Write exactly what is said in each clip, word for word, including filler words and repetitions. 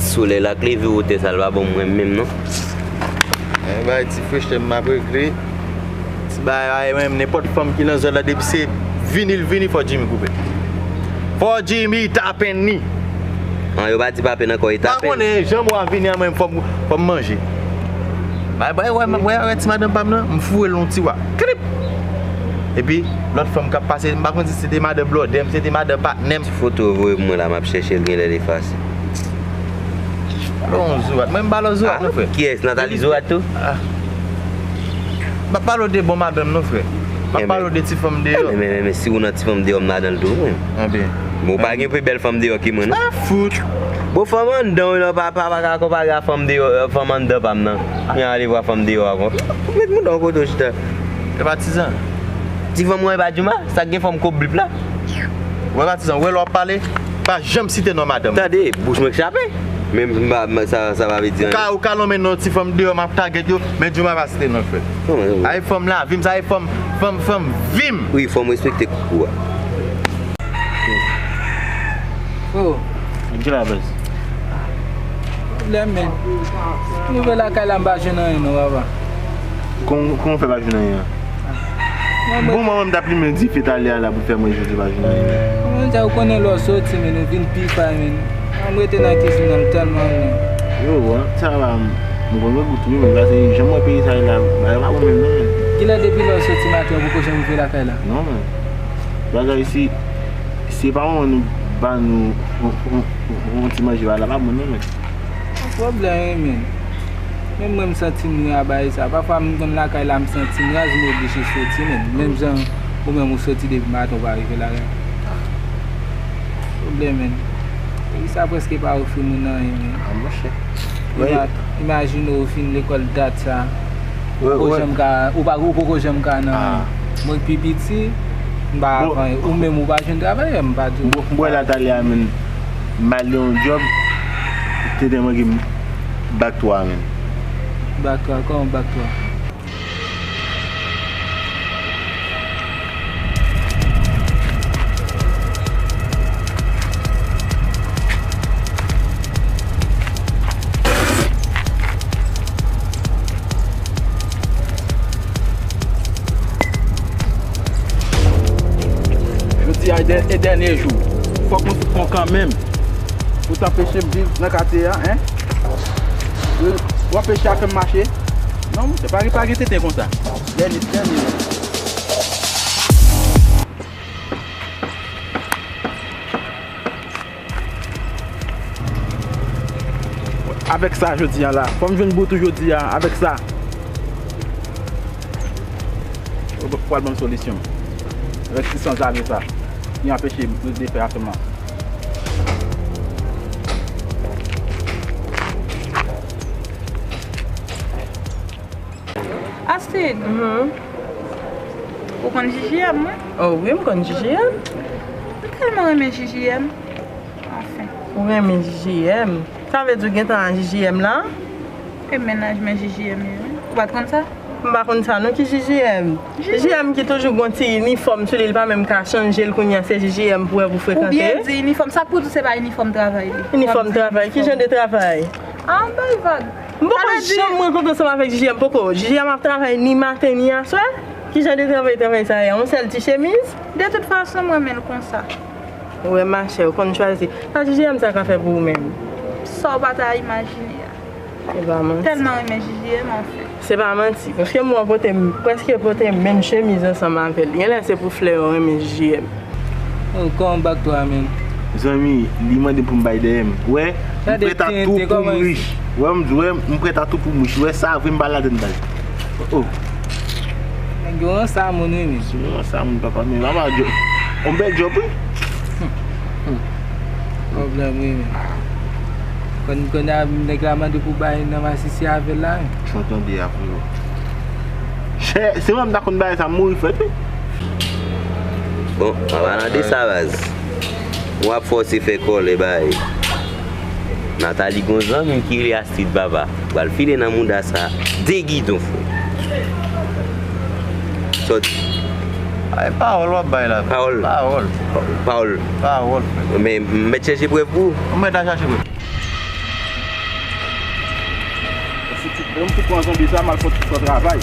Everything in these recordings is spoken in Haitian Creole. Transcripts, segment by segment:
Solèy la k leve wotè sa, l pa bon mwen menm non. Mwen bay ti fresh, m ap regle. Ti bagay, mwen menm, nenpòt fanm ki nan zòn la, depi se vini l vini, fò Jimmy koupe. Fò Jimmy tapen ni. An, yo pa di pa pen ankò, e tapen. Pa konnen, jan mwa vini an, mwen, fò m, fò m manje. Bay, bay, wè, wè, wè, ti madanm pa m nan, m foure l yon ti wa. Klip! Epi, lòt fanm k ap pase, m pa konn si se te madanm blòdè m, se te madanm patnè m. Ti foto yo voye pou mwen la, m ap chèche l, genlè l efase. Pale yon zorat. Mwen, m pale yon zorat, non, frè. Kiyès? Nathalie Zorat tou? Ah. M ap pale w de bon madanm, non, frè. M ap pale w de ti fanm deyò. Men, men, men, men, si w nan ti fanm deyò, m ladan l tou, wi. Anben. Bon, pa gen pi bèl fanm deyò ke mwen, non. Ah, fout. Bon, fanm anndan, wi, non, pa, pa, pa ka konpare a fanm deyò, euh, fanm anndan pa m nan. Mwen ale vwa fanm deyò a konsa. Met mouda w kote w chita. E patizan. Ti fanm mwen e pa Djouma, sa k gen fanm ko blip la. Wè patizan, wè lè w ap pale, pa janm site non madanm. Tande, bouch mwen k chape. Men m pa, m, sa, sa pa vle di anyen. Ou ka, ou ka lonmen non ti fanm deyò, m ap tagèt yo, men Djouma pa site non frè. Ay fanm lavi m, sa e fanm, fanm, fanm vi m. Wi, fò m respekte koukou a. Oh. Ki la baz? Pwoblèm, men. M rive lakay la, m pa jwenn anyen non, papa. Kòman, kòman w fè pa jwenn anyen an? Bon, mwen menm, m t ap limen dife talè a la pou fè manje, ou pa jwenn anyen, men. Kòman sa, ou konnen lè w soti, men, ou vin pi fay, men. An, m rete nan kizin nan, m tèlman anyen. Yo, an, sa va, m, m konn gou tou, men, pase jan m wè peyi sa ye la, bagay pa bon menm, non, men. Kilè depi lè w soti maten, ou poko janm rive lakay la? Non, men. Bagay si, si se pa manman nou ba nou yon, yon, yon, yon ti manje, bagay la pa bon, non, men. Pwoblèm, wi, men. Menm mwen, m santi m ri a bagay sa. Pafwa, m konn lakay la, m santi m raz, m oblije soti, men. Menm jan ou menm ou soti depi maten, ou pa rive lakay. Pwoblèm, men. Peyi sa prèske pa ofri moun anyen, men. Ah, monchè. Ima-, imajine w fin lekòl dat sa. Ou poko janm ka, ou pa, ou poko janm ka nan. Mwen k pi piti, m pa avan. Ou menm ou pa jwenn travay, m pa di w. Bon, m wè la talè a, men. M al yon djòb, te te manke m bak twa, men. Bak twa, kòman bak twa? Jodi a e dè-, e dènye jou. Fòk nou fout pran kanmenm. Pou t anpeche m viv nan katye a, en? W ap peche a fè m mache? Non, monchè, pa gen, pa gen tenten konsa. Dènye, dènye. Avèk sa jodi a la, fò m jwenn bout ou jodi a, avèk sa. Ou pral ban m solisyon. Avèk ti sanzave sa, ki anpeche m de fè afè m nan. Astrid, ou konn J J M, wi? Oh wi, m konn J J M. M tèlman renmen J J M. Anfen. Ou renmen J J M? Sa vle di w gentan nan J J M la? E mennaj mwen J J M ye, wi. Ou pa t konn sa? M pa konn sa non, ki J J M? J J M ki toujou gon ti inifòm sou li, li pa menm ka chanje l kounye a, se J J M pou wè pou frekante. Ou byen di inifòm, sa k pou di se pa inifòm travay li? Inifòm travay, ki jan de travay? Ah, bay vag. M poko janm rankontre ansanm avèk J J M, poko. J J M ap travay ni maten ni aswè. Ki jan de travay, travay sa ye? Yon sèl ti chemiz? De tout fason, m renmen l konsa. Ou wè machè, ou konn chwazi. Sa J J M sa ka fè pou ou menm? Sa w pa ta imajine a. Se pa manti. Tèlman renmen J J M, anfen. Se pa manti, paske m wè w pote, prèske pote menm chemiz ansanm avè l. Genlè se pou flè yo renmen J J M. Oh, kòman bak twa, menm? Zanmi, li mande pou m bay dèyè m. Wè, m prèt a tou pou m rich. Wè, m, wè, m prèt a tou pou m rich. Wè sa, vre m pa ladann baz. Oh. Nèg yo ranse a moun, wi, men. Si nou ranse a moun, papa, men papa, djòb. On bèl djòb, wi. Pwoblèm, wi, men. Konn, konn a, nèg la mande pou bay nan masisi avè l la, wi. Jan w tande a, frero. Chè, se mwen m ta konn bagay sa, m mouri frèt, wi. Bon, an palan de sa, baz. W ap fòse fè kòlè, bay. Nathalie gon zanmi ki rele Astrid, papa. Pral file nan mouda sa de gidon, frè. Sòti. Ay, pawòl w ap bay la. Pawòl. Pawòl. Pawòl. Pawòl, frè. Men, m mèt chèche prèv pou ou. Ou mèt al chache prèv. Yo, m fout pran zonbi sa, m al fè ti travay.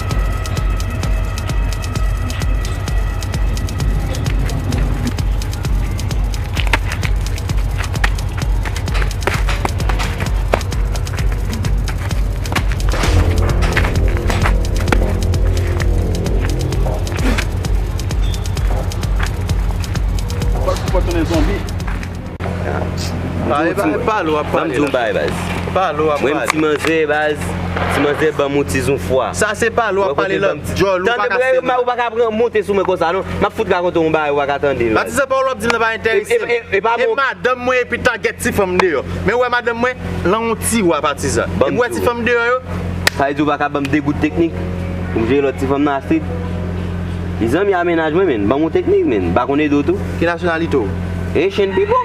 Fòk ou pa tounen zonbi. Pale, pale, pale w ap pale la. Ban m di w yon bagay, baz. Pale w ap pale. Mwen, m ti manzè, baz. Ti manzè ban m yon ti zoufwa. Sa se pale w ap pale la. Djòl ou pa ka fè non. Ou pa ka pran monte sou mwen konsa non. M ap fout rakonte w yon bagay ou pa ka tande l, baz. Patizan, pawòl w ap di m nan pa enterese m. E, e, e, e pa bon. E madanm mwen epi tagèt ti fanm deyò. Men w wè madanm mwen, lan yon tiwa, patizan. Epi w wè ti fanm deyò yo. Sa vle di ou pa ka ban m de gout teknik pou m jere lòt ti fanm nan Astrid? Li zanmi a mennaj mwen, men. Ban m yon teknik, men. M pa konn ede w tou. Ki nasyonalite w? Haitian people.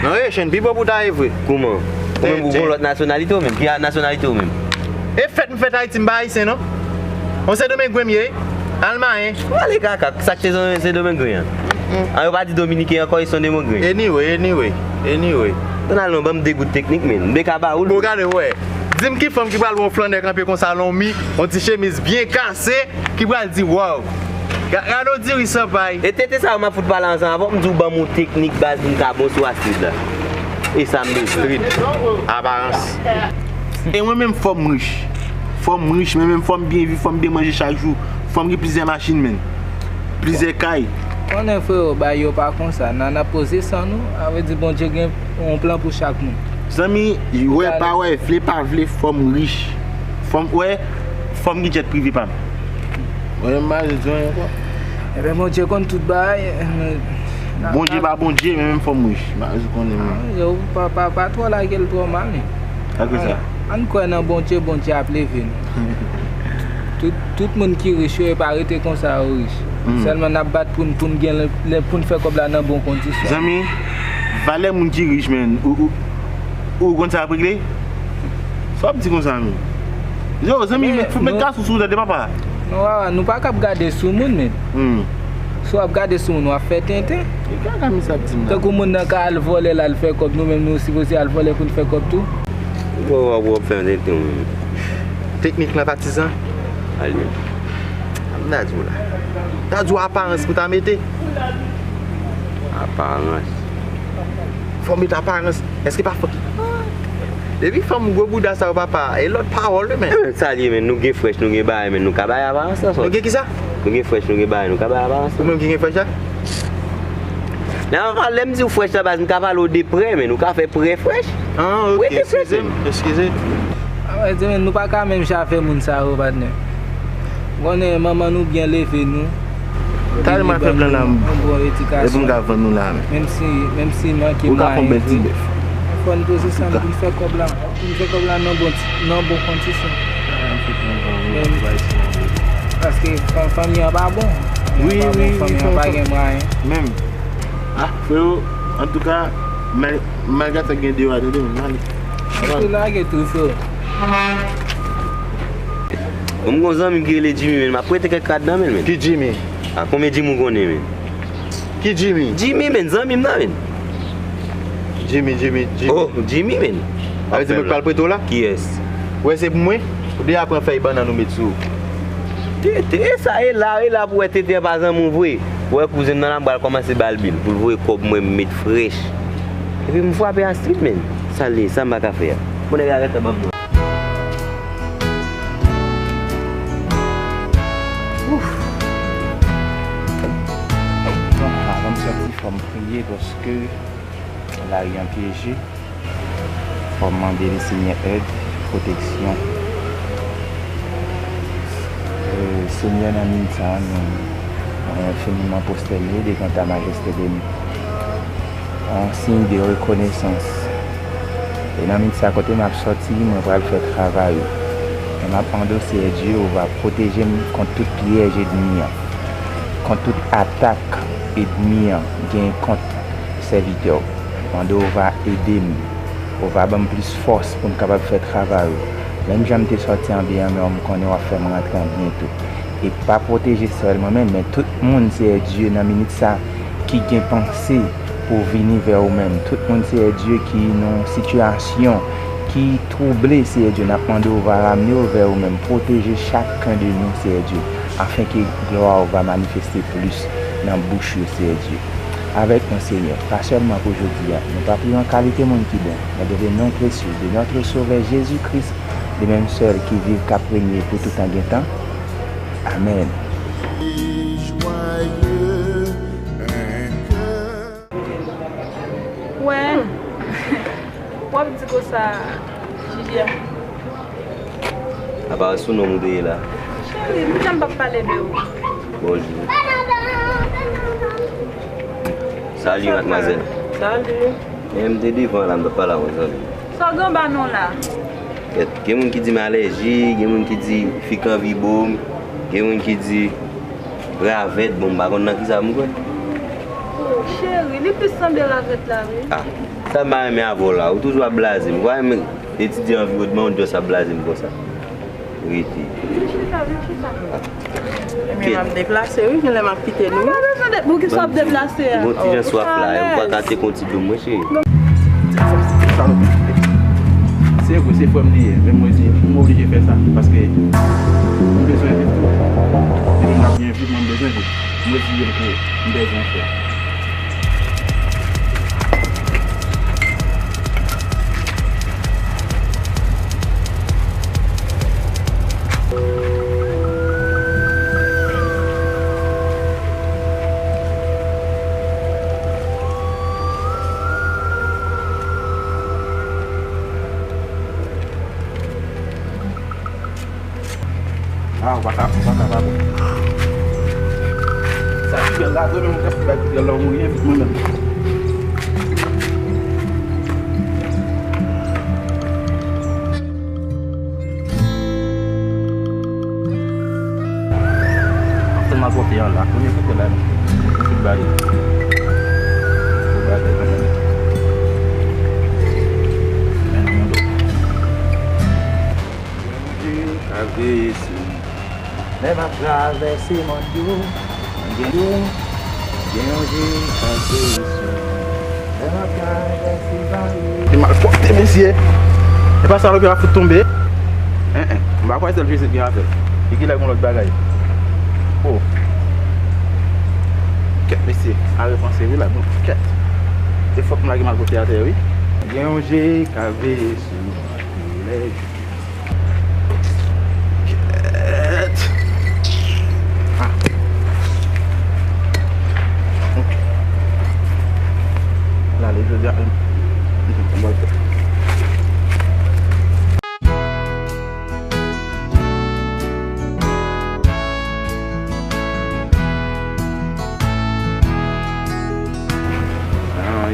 Non, Haitian people pou ta ye vre. Kouman? Ou menm ou gon lòt nasyonalite ou menm? Ki nasyonalite ou menm? E fèt m fèt Ayiti, m pa ayisyen non. On Sendomengwen m ye. Al mayen. Ou ale kaka, sa k te Sendomengwen an? An, yo pa di Dominiken ankò, yo Sendomengwen. Anyway, anyway, anyway. Donald, non, ban m de gout teknik, men. M te ka ba ou l. Bon, gade, wè. Di m ki fanm ki pral wè yon flannè kanpe konsa, lonmi, yon ti chemiz byen kase, ki pral di, "Waw." Ga-, gade yon diri san pay. E tete sa yo m ap fout pale ansanm avè w, m di w ban m yon teknik baz pou m ka bon sou Astrid la. E sa m bezwen. Astrid, aparans. E mwen menm fò m rich. Fò m rich, men menm fò m byen viv, fò m byen manje chak jou. Fò m gen plizyè machin, men. Plizyè kay. Konnen freo, bagay yo pa konsa. Nan, n ap poze san nou, sa vle di Bondye gen yon plan pou chak moun. Zanmi, wè pa wè, vle pa vle, fò m rich. Fò m, wè, fò m gen jet prive pa m. Mwen menm m pa bezwen di anyen ankò. Ebyen, Bondye konn tout bagay. Bondye pa Bondye, men menm fò m rich. M pa bezwen konnen mwen. Yo, pa, pa, pa twò lage l twò mal, non. Sa k fè sa? Ann, ann kwè nan Bondye, Bondye ap leve nou. Tout, tout moun ki rich yo, yo pa rete konsa yo rich. Sèlman n ap bat pou n, pou n gen lè, lè pou n fè kòb la nan bon kondisyon. Zanmi, valè moun ki rich, men, ou, ou, ou konn sa ap regle? Sa w ap di konsa, men? Yo, zanmi, met, met gasou sou ou tande, papa. Non, wawa, nou pa kab gade sou moun, men. Si w ap gade sou moun, w ap fè tenten. E kaka misye ap di m la? Tankou moun nan ka al vòlè, l al fè kòb, nou menm nou sipoze al vòlè pou n fè kòb tou. Ou wè w ap fè yon tenten, wi. Teknik lan patizan. Ale. M ta di w la. M ta di w aparans pou ta mete. Aparans. Fò w met aparans. Èske pa fò? Depi fanm gwo bouda sa yo papa, e lòt pawòl wi, men. Sa l ye, men, nou gen frèch, nou gen bagay, men, nou ka bay aparans lan sòt. Nou gen kisa? Nou gen frèch, nou gen bagay, nou ka bay aparans lan. Ou menm ki gen frèch la? Nan, lè m di w frèch la, baz, m ka pale w de prè, men, nou ka fè prè frèch. Ah, ok, eskize m, eskize. Ah, wè, di, men, nou pa ka menm jan avè moun sa yo, patnè. Ou konnen manman nou byen leve nou. Talè m al fè blan la, m, bon edikasyon. Epi m ka vann nou la, men. Menm si, menm si manke mwayen vre. Ou ka fè yon bèl ti bèf. Fò n poze san pou n fè kòb la. Pou n fè kòb la nan bon, nan bon kondisyon. Men, paske fan-, fanmi an pa bon. Fanmi an pa bon, fanmi an pa gen mwayen. Menm. Ah, freo, antouka, mal-, malgre sa gen deyò a, tande, men, ale. Ou lage tou, freo. Bon, m gon zanmi m ki rele Jimmy, men, m ap prete kèk rad nan men l, men. Ki Jimmy? A, konbyen Jimmy ou konnen, men? Ki Jimmy? Jimmy, men, zanmi m nan, men. Jimmy, Jimmy, Jimmy. Oh, Jimmy, men. Sa vle di mwen k pral prete w la? Kiyès? Ou wè se pou mwen? Ou deja pran fèy bannann ou met sou ou. Tete, e sa, e la, e la pou wè tete an pa zanmi w vre. Ou wè kouzen m nan la, m pral kòmanse ba l bil pou l voye kòb mwen m met frèch. Epi m frape Astrid, men. Sa l ye, sa m pa ka fè a. Bon, nèg la gentan ban m non. Ouf. Bon, avan m sòti, fò m priye paske lari an pyeje. Fò m mande Lesenyè èd, pwoteksyon. E, Senyè, nan minit sa a, nou, mwen enfiniman pwostène devan ta majeste beni. An siy de rekonesans. E nan minit sa a, kote m ap sòti, mwen pral fè travay ou. E m ap mande w, Seyè Dye, ou va pwoteje m kont tout pyèj ènmi an, kont tout atak ènmi an gen kont sèvitè w. Mande w va ede m, ou va ban m plis fòs pou m kapab fè travay ou. Menm jan m te sòti an byen an, men m konnen w ap fè m rantre an byen tou. E pa pwoteje sèl mwen menm, men tout moun, Seyè Dye, nan minit sa, ki gen panse pou vini vè ou menm. Tout moun, Seyè Dye, ki nan yon sitiyasyon ki twouble, Seyè Dye, n ap mande w va ramne yo vè ou menm, pwoteje chak ken de nou, Seyè Dye, afenke glwa w va manifeste plis nan bouch yo, Seyè Dye. Avèk nou, Senyè, pa sèlman pou jodi a, nou pa priye an kalite moun ki bon, men de le nom précieux de notre Sauveur Jésus-Christ, li menm sèl ki viv, k ap renye pou tout tan gen tan. Amèn. Wè. W ap di konsa, J J M. Apa sou nonm ou te ye la? Cheri, m janm p ap pale de ou. Bonjou. Salut, mademoiselle. Salut. Men m te devan la, m t ap pale ak yon zanmi. Sa w gen anba non la? Kèt, gen moun ki di m alèji, gen moun ki di fi k anvi bo m, gen moun ki di ravèt, bon, m pa konn nan kisa m kwè. Oh, cheri, li plis sanble ravèt la, wi. Ah, sa m pa renmen avè w la, ou toujou ap blaze m. Ou pa renmen etidye anviwònman w, just ap blaze m konsa. Rete. Vin chita, vin chita. Ah. Ebyen, m ap deplase, wi, genlè m ap kite nou. Ou pa bezwen de-, poukisa w ap deplase a? Gon ti jan swaf la, ou pa ka te kon ti dlo mwen, cheri. Sa nou, se vre, se frè m li ye, men mwen di, m oblije fè sa, paske m bezwen viv tou. Depi m ap byen viv, mwen m bezwen viv. M reziye m pou m bezwen fè. Ah, ou pa ka, ou pa ka pa bon. Sa ki bèl la, vre, men mwen kap bay kout rèl la, ou mouri envit mwen menm. Ap fè malpwòpte an la, premye kout rèl la, kout bagay. Kout bagay kanmenm. Men nan mondo. Gen yon je k ap veye sou mwen. Lè m ap travèse mòn yo, gen yo, gen yon je k ap veye sou mwen. Lè m ap travèse vale. Li malpwòpte, mesye. E pa sa lòt yo ap fout tonbe. En, en. M pa kwè sèl Jezi gen avè l. E kilè gon lòt bagay? Oh. Kèt, mesye. A repanse, wi, la. Bon, kèt. E fòk m lage malpwòpte atè, wi. Gen yon je k ap veye sou mwen toulèjou. Kèt. Ah. Ok. L ale jodi a. Nan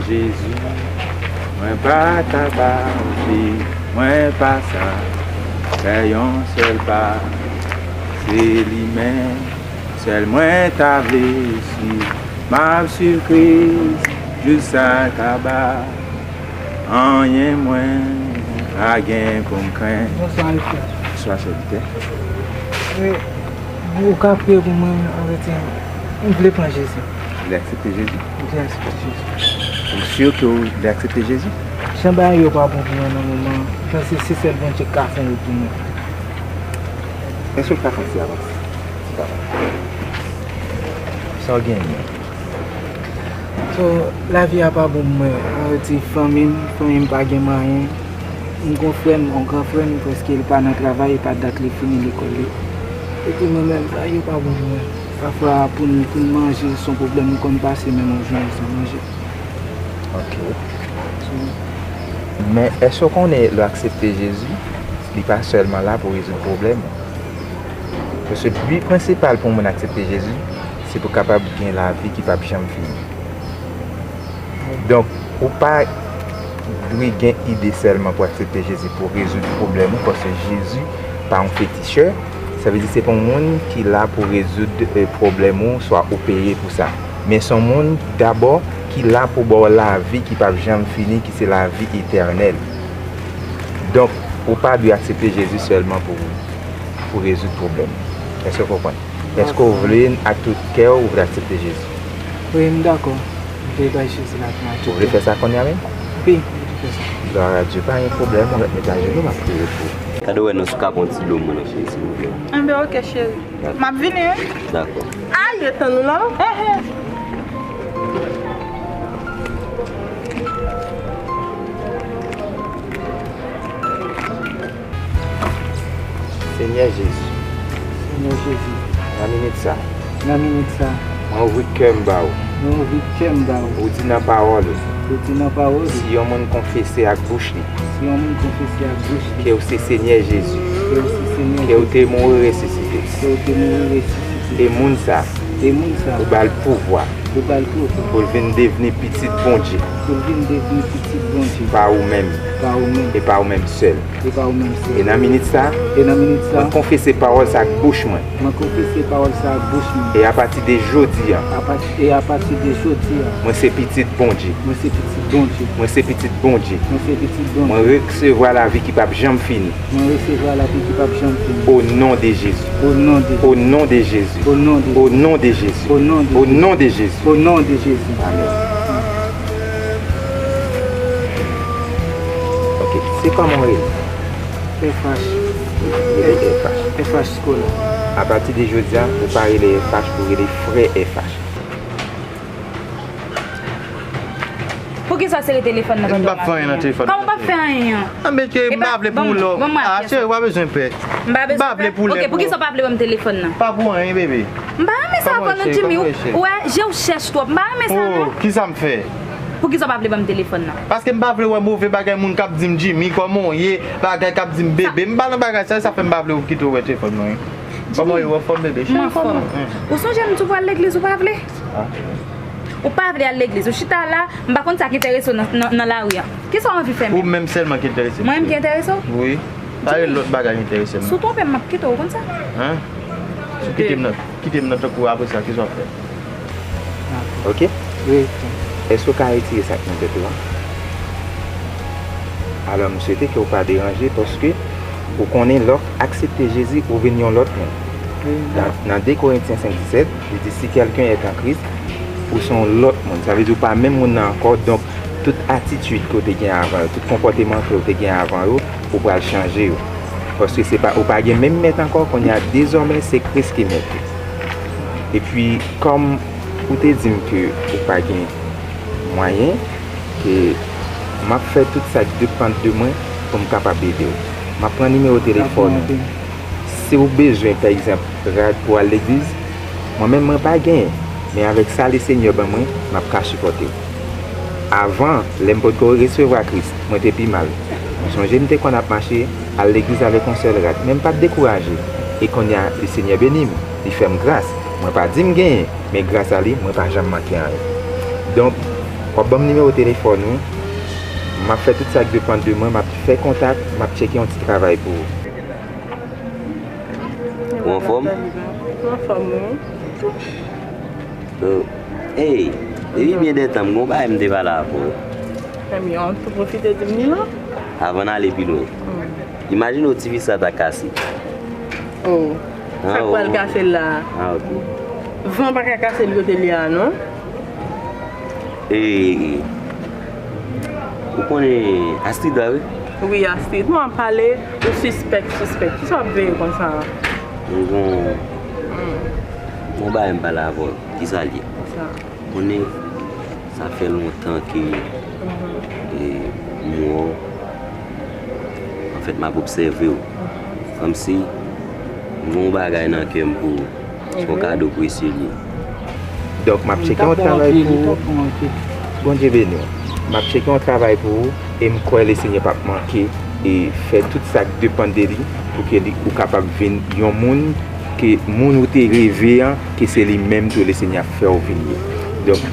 Jezi, mwen pa ta pa viv. Mwen pa sa fè yon sèl pa, se li menm sèl mwen ta vle swiv. M ap swiv Kris jis sa kaba, anyen mwen pa gen pou m krenn. Bonswa, mesye. Bonswa, sèvitè. Wi, ou ka priye pou mwen, anvèti, m vle pran Jezi. Ou vle aksepte Jezi? M vle aksepte Jezi. Ou si ke w vle aksepte Jezi? Jan bagay yo pa bon pou mwen nan moman, m panse se sèl Bondye k ka fè yon wout pou mwen. Èske w ka fè yon ti avanse? Ti travay. Sa w genyen? So, lavi a pa bon pou mwen. Anvèti, fanmi m, fanmi m pa gen mwayen. M gon frè m, yon gran frè m, prèske li pa nan travay, e pa dat li fini lekòl li. Epi mwen menm, bagay yo pa bon pou mwen. Pafwa, pou n, pou n manje, se yon pwoblèm, m konn pase menm yon jounen san manje. Ok. So, men èske w konnen lè w aksepte Jezi, li pa sèlman la pou rezoud pwoblèm ou? Paske bi prensipal pou moun aksepte Jezi, se pou kapab gen lavi ki p ap janm fini. Donk, ou pa dwe gen ide sèlman pou aksepte Jezi pou rezoud pwoblèm ou, paske Jezi pa yon fetichè. Sa vle di se pa yon moun ki la pou rezoud, eh, pwoblèm ou, swa ou peye pou sa. Men se yon moun dabò ki la pou ba w lavi ki p ap janm fini, ki se lavi etènèl. Donk, ou pa dwe aksepte Jezi sèlman pou, pou rezoud pwoblèm. Èske w konprann? Èske w vle ak tout kè w, ou vle aksepte Jezi? Wi, m dakò. M vle bay Jezi lavi m ak tout kè m. Ou vle fè sa kounye a menm? Wi, m vle Glwa a Dye, pa gen pwoblèm, ou mèt met ajenou, m ap priye pou ou. Gade wè non si w ka pran ti dlo mwen non cheri, silvouplè. Enben, oke, cheri. Dakò. M ap vini, wi. Dakò. Ay, e tann ou la. Ehe. Senyè Jezi. Senyè Jezi. Nan minit sa. Nan minit sa. Mwen ouvri kè m ba ou. Mwen ouvri kè m ba ou. Ou di nan pawòl ou. Ou di nan pawòl ou. Si yon moun konfese ak bouch li. Si yon moun konfese ak bouch li. Ke w se Senyè Jezi. Ke w se Senyè Jezi. Ke w te mouri resisite. Ke w te mouri resisite. E moun sa. E moun sa. Ou ba l pouvwa. Ou ba l pouvwa. Pou l vin devni pitit Bondye. Pou l vin devni pitit Bondye. Pa ou menm. Pa ou menm. E pa ou menm sèl. E pa ou menm sèl. E nan minit sa, E nan minit sa, mwen konfese pawòl sa ak bouch mwen. Mwen konfese pawòl sa ak bouch mwen. E apati de jodi a, Apati, e apati de jodi a, mwen se pitit Bondye. Mwen se pitit Bondye. Mwen se pitit Bondye. Mwen se pitit Bondye. Mwen resevwa lavi ki p ap janm fini. Mwen resevwa lavi ki p ap janm fini. O non de Jezi. O non de Jezi. O non de Jezi. O non de Jezi. O non de Jezi. O non de Jezi. O non de Jezi. O non de Jezi. Amèn. Ok, se kòman w rele? F H. Rele F H. F H Scola. Apati de jodi a, ou pa rele F H, ou rele frè F H. Poukisa w sere telefòn nan pandan w ap fè anyen an? Kòman w p ap fè anyen an? Anben cheri, m pa vle pou lè. Ban m wè pyès la. Ah, cheri, w pa bezwen pè. M pa bezwen pè? Ok, poukisa w pa vle ban m telefòn nan? Pa pou anyen, bebe. M pa renmen sa avè w non, Jimmy. Ou wè, je w chèch twòp. M pa renmen sa non. Oh, kisa m fè? Poukisa w pa vle ban m telefòn nan? Paske m pa vle wè move bagay moun k ap di m Jimmy, kòman w ye, bagay k ap di m bebe. M pa nan bagay sa, sa fè m pa vle w kite w wè telefòn mwen. Kòman w ye, w anfòm bebe? Cheri, kòman? Ou sonje m di w pral legliz, ou pa vle? Ah. Ou pa vle al legliz. Ou chita la, m pa konn sa k enterese w nan, nan, nan lari a. Kisa w anvi fè menm? Ou menm sèlman ki enterese m. Mwen menm ki enterese w? Wi. Pa gen lòt bagay ki enterese m. Si w twonpe m, m ap kite w, ou konn sa? Hein? Si w kite m nan, kite m nan tankou apre sa, kisa w ap fè? Ok? Wi. Èske w ka retire sa k nan tèt ou a? Alò, m swete ke w pa deranje, paske ou konnen lè w aksepte Jezi, ou vin yon lòt moun. Wi. Nan, nan de Korentyen senk disèt, li di, si quelqu'un est en Christ, ou se yon lòt moun. Sa vle di ou pa menm moun nan ankò, donk, tout atitid ke w te gen avan yo, tout konpòteman ke w te gen avan yo, ou pral chanje yo. Paske se pa, ou pa gen menm mèt ankò, kounye a, dezòmè, se Kris ki mèt ou. Epi, kòm ou te di m ke ou pa gen mwayen, ke m ap fè tout sa k depann de mwen pou m kapab ede w. M ap pran nimewo telefòn ou. Si w bezwen, pa egzanp, rad pou al legliz, mwen menm mwen pa genyen, men avèk sa Lesenyè ban mwen, m ap ka sipòte w. Avan, lè m potko resevwa Kris, mwen te pi mal. M sonje m te konn ap mache, al legliz avèk yon sèl rad, men m pa t dekouraje. E kounye a, Lesenyè beni m, li fè m gras. Mwen pa di m genyen, men gras a li, mwen pa janm manke anyen. Donk, w ap ban m nimewo telefòn ou, m ap fè tout sa k depann de mwen, m ap fè kontak, m ap tcheke yon ti travay pou ou. Ou anfòm? Mwen anfòm, wi. Oh, hey, depi byen de tan, m gon bagay m te pale avè w. Ebyen, ou tou pwofite di m li la? Avan n ale pi lwen. Hmm. Imajine w ti fi sa ta kase. Oh. Ah, sa k pral kase l la? Ah, ok. Van pa ka kase l kote l ye a, non? E, ou konnen Astrid la, wi? Wi, Astrid. Non, w ap pale, ou sispèk, sispèk. Kisa w ap veye konsa a? M gon, gon bagay m pale avè w. Kisa l ye? Kisa? Konnen, sa fè lontan ke, e, m wè w. Anfèt, m ap obsève w. Kòmsi, m gon bagay nan kè m pou ou. Se yon kado presye l ye. Donk, m ap tcheke yon travay pou ou. Bondye beni w. M ap tcheke yon travay pou ou e m kwè Lesenyè p ap manke e fè tout sa k depann de li pou ke li, ou kapab vin yon moun ke moun ou te reve an, ke se li menm tou Lesenyè ap fè w vin ye. Donk,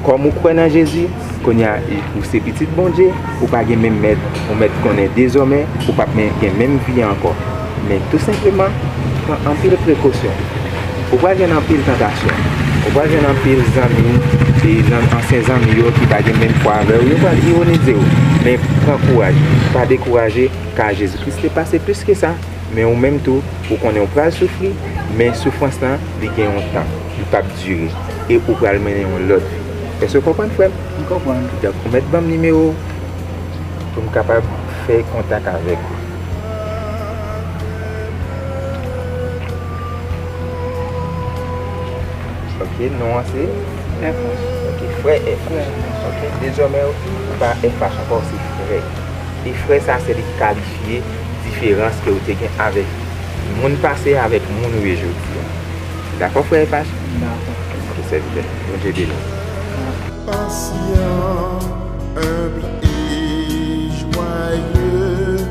kòm ou kwè nan Jezi, kounye a, ou se pitit Bondye, ou pa gen menm mèt, ou mèt konnen dezòmè, ou p ap men, gen menm vi a ankò. Men tou senpleman, pran anpil prekosyon. Ou pral jwenn anpil tantasyon. Ou pral jwenn anpil zanmi, e nan ansyen zanmi yo ki pa gen menm fwa avè w, yo pral ironize w. Men pran kouraj, pa dekouraje, ka Jezi Kris te pase plis ke sa. Men ou menm tou, ou konnen ou pral soufri, men soufrans lan, li gen yon tan, li p ap dire, e ou pral mennen yon lòt vi. Èske w konprann, frè m? M konprann. Donk, ou mèt ban m nimewo w. Pou m kapab fè kontak avèk ou. Ok, non an se? F H. Ok, frè F H. Ok, dezòmè ou pa F H ankò, ou se frè. E frè sa, se li ki kalifye diferans ke ou te gen avèk moun pase avèk moun ou ye jodi a. Dakò, frè F H? Dakò. Ok, sèvitè. Bondye beni w. Patient, humble et joyeux,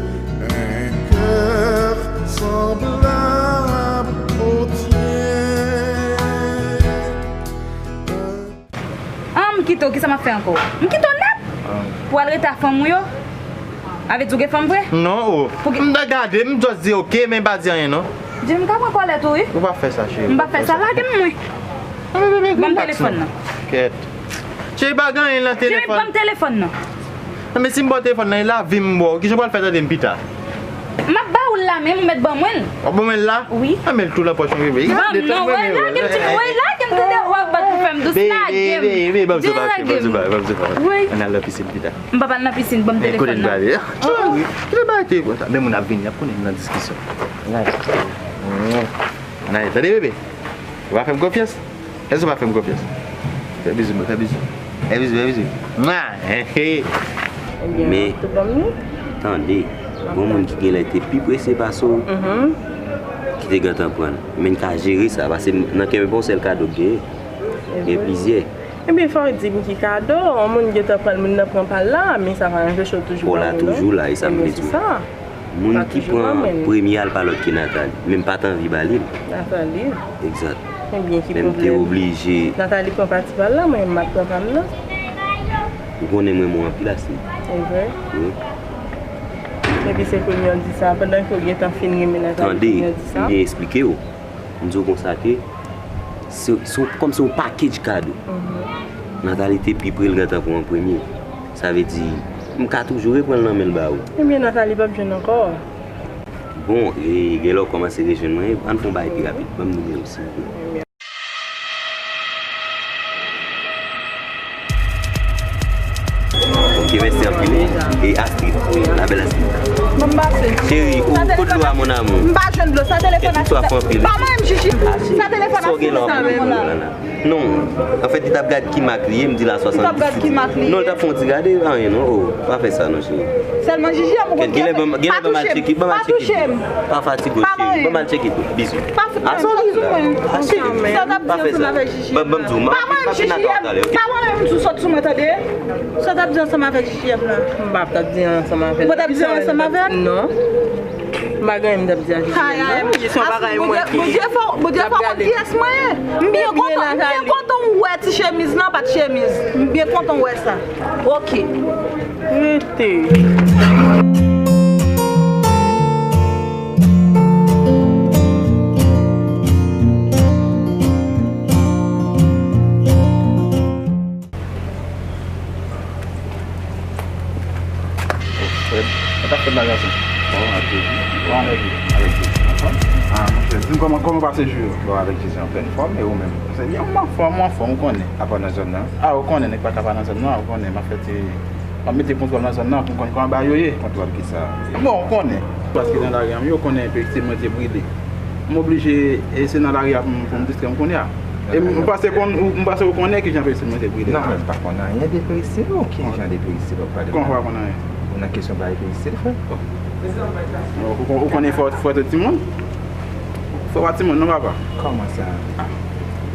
un cœur semblable au tien. Ah, m kite w, kisa m ap fè ankò? M kite w nèt? Ah. Pou al rete a fanm ou yo? Avè di w gen fanm vre? Non, o. Pou ki- M ta gade, m just di ok, men m pa di anyen, non. Jimmy, m ka pran kòlèt ou, wi. Ou pa fè sa, cheri. M pa fè sa, lage m, mwen. Ban m telefòn nan. Kèt. Cheri, pa gen anyen nan telefòn. Jimmy, ban m telefòn nan. Non, men si m ba w telefòn nan, e lavi m ba w. Kijan w pral fè tande m pita? M ap ba ou l la menm, ou mèt ban mwen l. W ap ban mwen l la? Wi. A, men l tou nan pòch mwen, bebe. Ban m non, wè, lage m, Jimmy, wè, lage m, tande w ap bat pou fè m dous, lage m. Bebe, bebe, bebe, ban m sou pa, ban m sou pa, ban m sou pa. Wi. Ann al nan pisin pita. M p ap al nan pisin, ban m telefòn nan. Kote n prale? Kite bay te konsa. Men moun ap vini, y ap konnen m nan diskisyon. Ann al. Ann al, tande, bebe? Ou pa fè m konfyans? Èske ou pa fè m konfyans? Fè bizou mwen, fè bizou. Fè bizou, fè bizou. Mwa! He, he. Ebyen, men, ou tou ban m li? Tande, gon moun ki genlè te pi prese pase w, ki te gentan pran l. Men n ka jere sa, paske nan kè mwen, pa yon sèl kado k genyen. Gen plizyè. Ebyen, fò w di m ki kado, yon moun gentan pran l, moun nan pran pa l la, men sa pa anpeche w toujou pran moun nan. Pran l la toujou la, e sa m vle di w. Ebyen, se sa. Moun ki pran premye a, l pa lòt ke Nathalie. Men m pa t anvi ba li l. Nathalie? Egzat. Ebyen, ki pwoblèm? Men m te oblije. Nathalie pran pati pa l la, mwen menm m ap pran pa m nan. Ou konnen m renmen w anpil, Astrid. E vre? Wi. Epi se kounye a w di sa, pandan ke w gentan fin renmen Nathalie, kounye a w di sa? Tande, m byen eksplike w. M di w konsa ke se, se, kòm se yon package kado. Nathalie te pi pre l gentan pran an premye. Sa vle di, m ka toujou repran l nan men l ba ou. Ebyen, Nathalie p ap jwenn ankò. Bon, e, genlè w kòmanse rejwenn mwen, ann fè yon bagay pi rapid. Ban m nimewo w, silvouplè. Ok, mèsi anpil. E Astrid, la belle Astrid. Ban m pase. Cheri, ou, kote dlo a, mon amour? M pa jwenn dlo, sa telefòn a. Kèt ou swaf anpil. Pa mwen menm, Jiji. Sa telefòn a. Sa w gen la, w ap mete dlo la, la. Non, anfèt, li t ap gad ki mak li ye, m di l a swasanndisit. Li t ap gad ki mak li ye. Non, li t ap fè yon ti gade, anyen non, oh, pa fè sa non, cheri. Sèlman Jiji a pou konn ki afè. Genlè, ban m, genlè, ban m al tcheke, ban m al tcheke. Pa touche m. Pa fatige w, cheri. Ban m al tcheke tou. Bizou. Pa fout mwen, sòt sou mwen. Sa w t ap di ansanm avèk Jiji a. Ban, ban m di w, m ap, m ap vin atò w talè, ok? Pa mwen menm, m di w sòt sou mwen, tande? Sa w t ap di ansanm avèk Jiji a la? M p ap t ap di ansanm avè l. Ou pa t ap di ansanm avè l? Non. M pa gen anyen m t ap di a Jiji a, non. Ay, ay, Jiji, se yon bagay mwen ki. Bondye fè, Bondye fè w konn kiyès mwen ye. M byen kontan, m byen kontan w wè ti chemiz lan, pa t chemiz. M byen kontan w wè sa. Ok. Rete. Fred, sa t ap fèt la, gason? Bon, ak Jezi. Bon, avèk Jezi. Avèk Jezi. Anfòm? Ah, monchè, di m kòman, kòman pase jou yo? Bon, avèk Jezi, anplèn fòm, e ou menm? Se byen, m anfòm, m anfòm, ou konnen. Apa nan zòn nan? Ah, ou konnen, nèg pa ka pa nan zòn nan, ou konnen, m ap fè ti, m ap mete kontwòl nan zòn nan pou m konn kòman bagay yo ye. Kontwòl kisa? Bon, ou konnen. Paske nan lari a, yo konnen peristil mwen te brile. M oblije, e se nan lari a pou m, pou m distrè m kounye a. E m, m panse konn, ou, m panse ou konnen kijan peristil mwen te brile. Non, mwen m pa konn anyen de peristil ou. Ki jan de peristil w ap pale la? Kòman w pa konn anyen? Ou nan kesyon bagay peristil, frè? Ou, ou, ou konnen fò, fò tout timoun? Fò pa timoun non, papa. Kòman sa?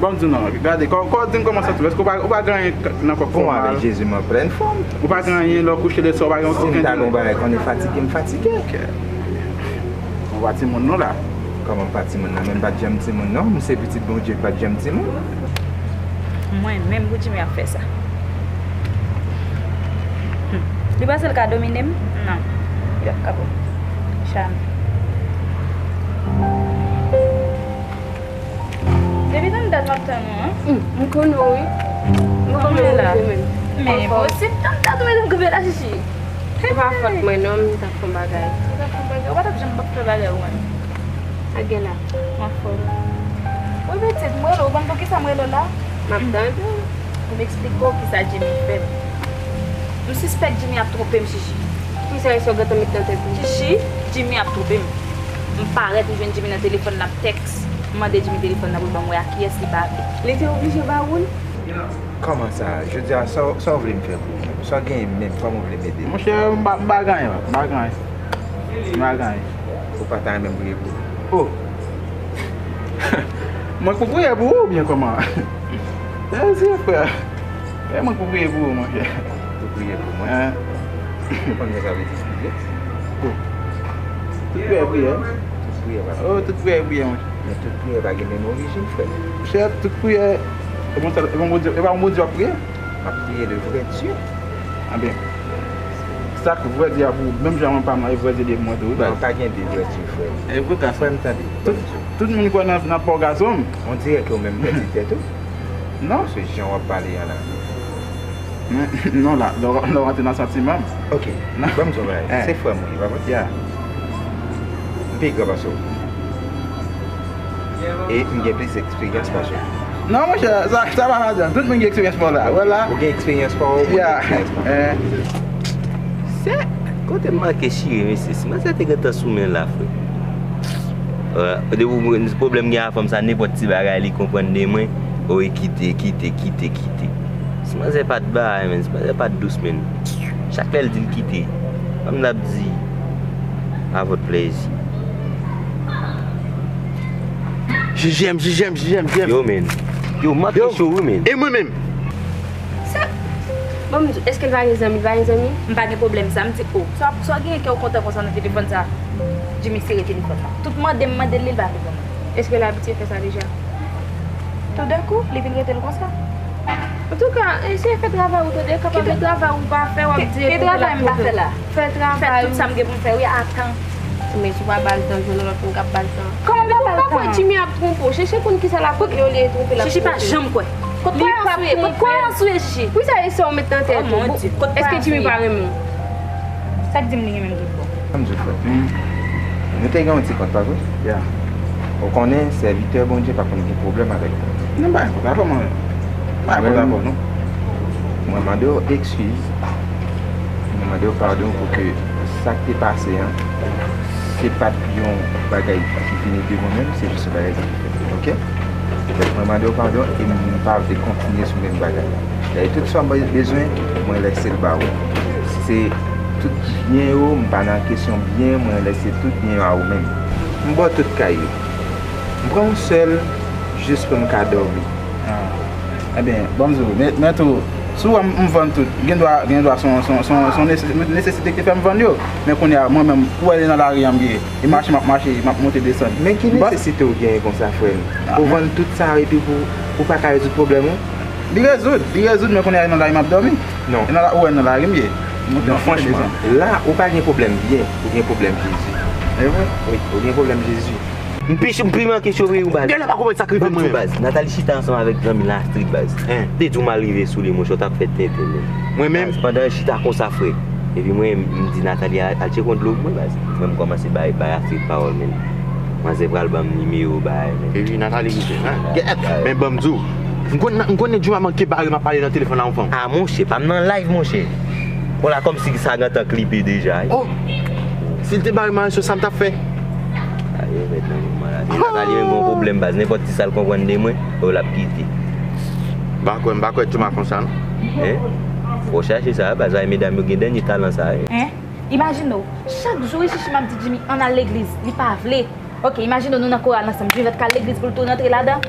Bon, m di w non, gade, kò, kò, di m kòman w santi w. Èske w pa, ou pa gen anyen nan kò k fè w mal? Bon, avèk Jezi, m an plèn fòm. Ou pa gen anyen, lè w kouche leswa, ou pa gen okenn. Si m ta gen yon bagay, konnen fatige, m fatige. Ok. Ou pa timoun non la. Kòman m pa timoun nan? Men m pa t janm timoun non. M se pitit Bondye, m pa t janm timoun. Mwen menm pou Jimmy ap fè sa. Hmm. Li panse l ka domine m? Non. Li p ap ka pran m. Jamè. Depi tann dat m ap tann ou an. Hmm, m konnen w wi. M konnen w wi menm. Men enposib tann dat ou mete m kanpe la, Jiji. Se pa fòt mwen non, m t ap fè yon bagay. Ou t ap fè yon bagay? Ou pa t ap janm p ap fè bagay ou menm. Sa gen la? M anfòm. Wi pitit, m rele w, ou konn poukisa m rele w la? M ap tande w. Pou m eksplike w kisa Jimmy fè m. M sispèk Jimmy ap twonpe m, Jiji. Poukisa e sa w gentan met nan tèt ou? Chichi, Jimmy ap twonpe m. M parèt, m jwenn Jimmy nan telefòn, l ap tèks. M mande Jimmy telefòn nan pou l ban m wè ak kiyès li pale. Li te oblije ba ou l? Kòman sa? Jodi a, sa w, sa w vle m fè pou ou menm? Sa w genyen menm, kòman w vle m ede w? Monchè, m pa, m pa gen anyen, m pa gen anyen. M pa gen anyen. Ou pa ta renmen m priye pou ou? Oh! Mwen k pou priye pou ou oubyen kòman? Sèzi, frè. E mwen k pou priye pou ou, monchè. Pou priye pou mwen? Hein? Ou konn sa sa vle di priye? Oh. Tout priyè priyè. Tout priyè pa. Oh, tout priyè priyè, monchè. Men tout priyè pa gen menm orijin, frè. Monchè, tout priyè, e bon, e bon Bondye, e pa bon Bondye w ap priye? M ap priye le vrè Dye. Anben, sa k vrè Dye a pou ou, menm jan mwen pa m nan, e vrè Dye li ye pou mwen tou, wi, baz. Non, pa gen de vrè Dye, frè m. E vrè ka, frè m, tande. Tout, tout moun kwè nan, nan pa w, gason m. On dirè ke ou menm pèdi tèt ou. Non. Se jan w ap pale an la. Non, la, lè w, lè w rantre nan santiman m. Ok. Non. Ban m di w yon bagay. Hein. Se frè m ou ye, pa vre? Yeah. M pi gran pase w. E m gen plis eksperyans pase w. Non, monchè, sa, sa pa madanm. Tout moun gen eksperyans pa w la. Wè la. Ou gen eksperyans pa w, ou gen eksperyans pa w. Yeah. Eh. Se kote m manke chire, mesye. Si manzè te gentan sou men la, frè. Euh, depi w, pwoblèm gen a fanm sa, nenpòt ti bagay li konprann de mwen. O, e kite, kite, kite, kite. Si manzè pa t bay, men, si manzè pa t dous, men. Chak lè l di l kite, kòm n ap di, a vòt plèzi. J J M, J J M, J J M, J J M. Yo, men. Yo, m ap cho, wi, men. E mwen menm? Sa, bon, m di, èske l pa gen zanmi? L pa gen zanmi? M pa gen pwoblèm sa. M di, oh, sa, sa w genyen kè w kontan konsa nan telefòn sa? Jimmy sere telefòn nan. Tout mande m mande l, li pa reponn mwen. Èske l abitye fè sa deja? Toudenkou, li vin rete l konsa? Antouka, eseye fè travay ou, tande, kapab fè travay ou pa fè, w ap di e travay m pa fè la. Fè travay ou. Fè tout sa m gen pou m fè, wi, a tan. Men si w pa ba l tan, jwenn yon lòt moun k ap ba l tan. Kòman w pa ba l tan? Jimmy ap twonpe w. Chèche konn kisa l ap regle olye twonpe l ap twonpe. Chichi pa janm kwè. Kot kwayans ou ye? Kot kwayans ou ye, Chichi? Poukisa e sa w met nan tèt ou? Èske Jimmy pa renmen w? Sa k di m li renmen m tout bon? Ann di w frè. Nou te gen yon ti kont, pa vre? Ya. Ou konnen, sèvitè Bondye pa konn gen pwoblèm avèk kont. Non, pa gen kont avè mwen. Pa gen kont avè w, non. Mwen mande w eskiz. Mwen mande w padon pou ke sa k te pase an, se pa t yon bagay ki vini de mwen menm, se jis yon bagay ki te fèt, oke? Donk, mwen mande w padon e m pa vle kontinye sou menm bagay la. Dayè, tout sa w bezwen, mwen lèse l ba ou. Se tout byen yo, m pa nan kesyon byen, mwen lèse tout byen yo a ou menm. M ba w tout kay yo. M pran yon sèl, jis pou m ka dòmi. Ah. Ebyen, ban m di w, men, men tou, si w wè m, m vann tout, gen dwa, gen dwa se yon, se yon, se yon, se yon nese-, nesesite ki te fè m vann yo. Men kounye a, mwen menm, ou wè nan lari a m ye. E mache m ap mache, m ap monte desann. Men ki nesesite w genyen konsa, frè m? Ou vann tout sa epi pou, pou pa ka rezoud pwoblèm ou? Li rezoud, li rezoud, men kounye a nan lari m ap dòmi. Non. E nan la, ou wè nan lari m ye. M monte, m ap monte desann. Non, franchman, la, ou pa gen pwoblèm byen, ou gen pwoblèm Jezi. E vre? Wi, ou gen pwoblèm Jezi. M pi, m pi manke cho wi, baz. Gen lè pa konprann sa k rive mwen menm. Baz, Nathalie chita ansanm avèk zanmi l Astrid, baz. Hein. Te di w m al rive sou li, monchè, w t ap fè tenten menm. Mwen menm? Baz, pandan l chita konsa, frè. Epi mwen, m di Nathalie al, al tcheke yon dlo pou mwen, baz. Mwen, m kòmanse bay, bay Astrid pawòl, men. Manzè pral ban m nimewo, bay, men. Epi Nathalie rive, hein? Baz, baz. Men ban m di w, m konn, m konnen Juma manke bare m ap pale nan telefòn la yon fanm. Ah, monchè, pa m nan live, monchè. Bon, la, kòmsi sa gentan klipe deja, wi. Oh! Si l te bare m a reso, sa m t ap fè? Ayo, mèt nan moman la. Epi Nathalie menm gen yon pwoblèm, baz. Nenpòt ti sa l konprann de mwen, oh, l ap kite. M pa kwè, m pa kwè Juma konsa, non. Hein? Fò w chache sa, baz. Ay, medam yo gen dènye talan sa, wi. Hein? Imajine w, chak jou, Richichi, m ap di Jimmy, ann al legliz. Li pa vle. Oke, imajine w, nou nan koral ansanm. Jimmy mèt ka al legliz pou l tou rantre ladan.